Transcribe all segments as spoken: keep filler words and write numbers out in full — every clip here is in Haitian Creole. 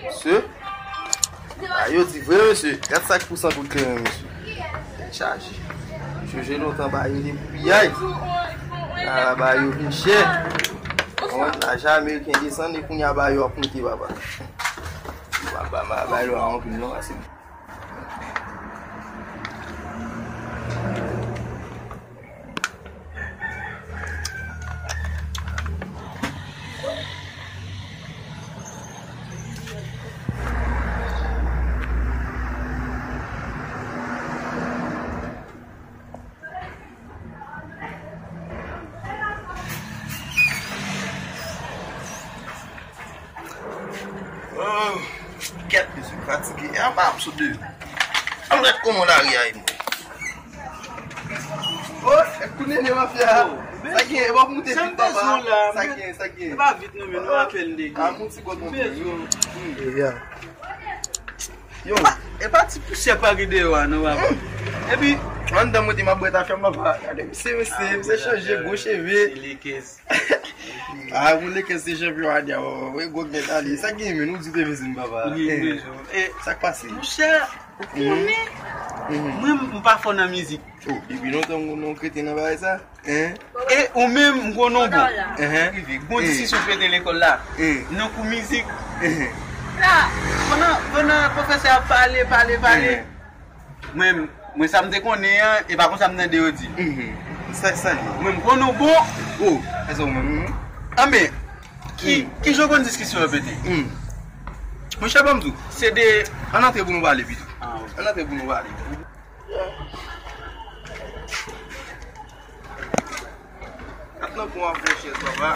Mesye, a yo di vre, mesye. Gad sa k pou san kout kleren, mesye. Tèt chaje. Choje lontan ba yo depi piyay. La, ba yo vin chè. Bon, lajan ameriken desann e kounye a ba yo ap monte, papa. Papa, ma ba yo a anpil, non, ase. Oh, kèt, mesye, m fatige. E anba ap sot de. Ann gad kòman lari a ye, mwen. Oh, e kou nene mafya. Oh, sa gen, e pa moute vit, papa. Sa gen, sa gen. E pa vit, non, men nou apèl nèg. A, monte gòt mwen. Yo. E pa ti pousyè pa gen deyò a, non, papa. Epi, anndan mwen te m ap bwè tafya, m papa. Gade, misye, misye, misye chanje gwo cheve. Se Lakers. Ah, pou Lakers se chanpyon a di, oh, e gwo nèt ale. Sa gen, men, nou di te vizin, papa. Wi, wi, wi. E, sa k pase? Monchè, ou konnen, mwen, m pa fò nan mizik. Oh, depi lontan, m konnen w krete nan bagay sa. Hein? E ou menm, m konnen w bon. Hein? Rive, gon diskisyon pete lekòl la. Nan kou mizik. La, pandan, pandan pwofesè a ap pale, pale, pale. Mwen, mwen sa m te konnen an, e pa konsa m tande yo di. Sa, sa li. Mwen m konnen w bon. Oh, sa ou menm. Anben, ki, ki jan w konn diskisyon yo pete? Monchè, ban m di w, se de. Ann antre pou nou pale pito. Ah, ok. Ann antre pou nou pale. Gad nan kon ap fè chèz, papa.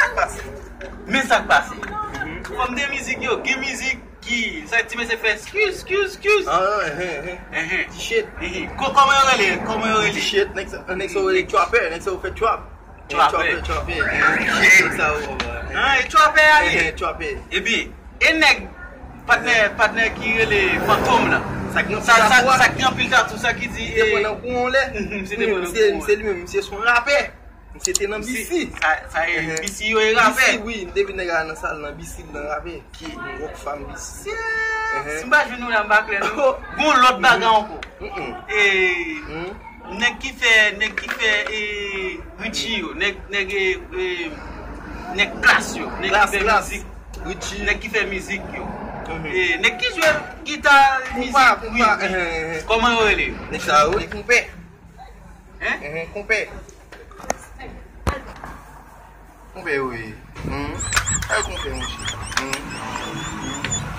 Sa k pase? Men sa k pase. Fanm de mizik yo, gen mizik ki, sa ti mesye fè, skiz, skiz, skiz. Ah, hein, hein. Hein, hein. Ti shit. Hein, hein. Ko-, kòman yo rele? Kòman yo rele? Ti shit, nèg sa, nèg sa yo rele trapper, nèg sa yo fè trap. Trapper. Trapper, trapper. Nèg sa yo, euh, ah, e trapper a li ye? Eh, eh, trapper. Ebyen, e nèg, patnè, patnè ki rele Fantom la. Sa k gen anpil tatou, sa ki di, se te pran nan kou yon lè. Mhm, se te pran nan kou yon lè. Misye li menm, misye se yon rapè. Misye te nan B C. Sa, sa e, B C yo e rapè. B C, wi, m te vin nèg la nan sal nan B C, nan rapè. Ki Rockfam B C. Si m pa jwenn nou la, m pa klè, non. Gon lòt bagay ankò. E, nèg ki fè, nèg ki fè, e, Richie yo, nèg, nèg, e, e, nèg Klass yo, nèg ki fè mizik, Richie, nèg ki fè mizik yo. E, nèg ki jwe gita, mizik, wi, wi. Kòman yo rele yo? Nèg sa yo rele konpè. Hein? Konpè. Konpè yo ye. Hmm. Ay, konpè, monchè. Hmm.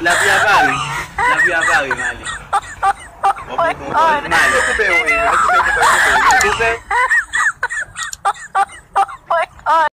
Lavi a vare. Lavi a vare, m ale. M ale. Konpè yo ye. Konpè, konpè.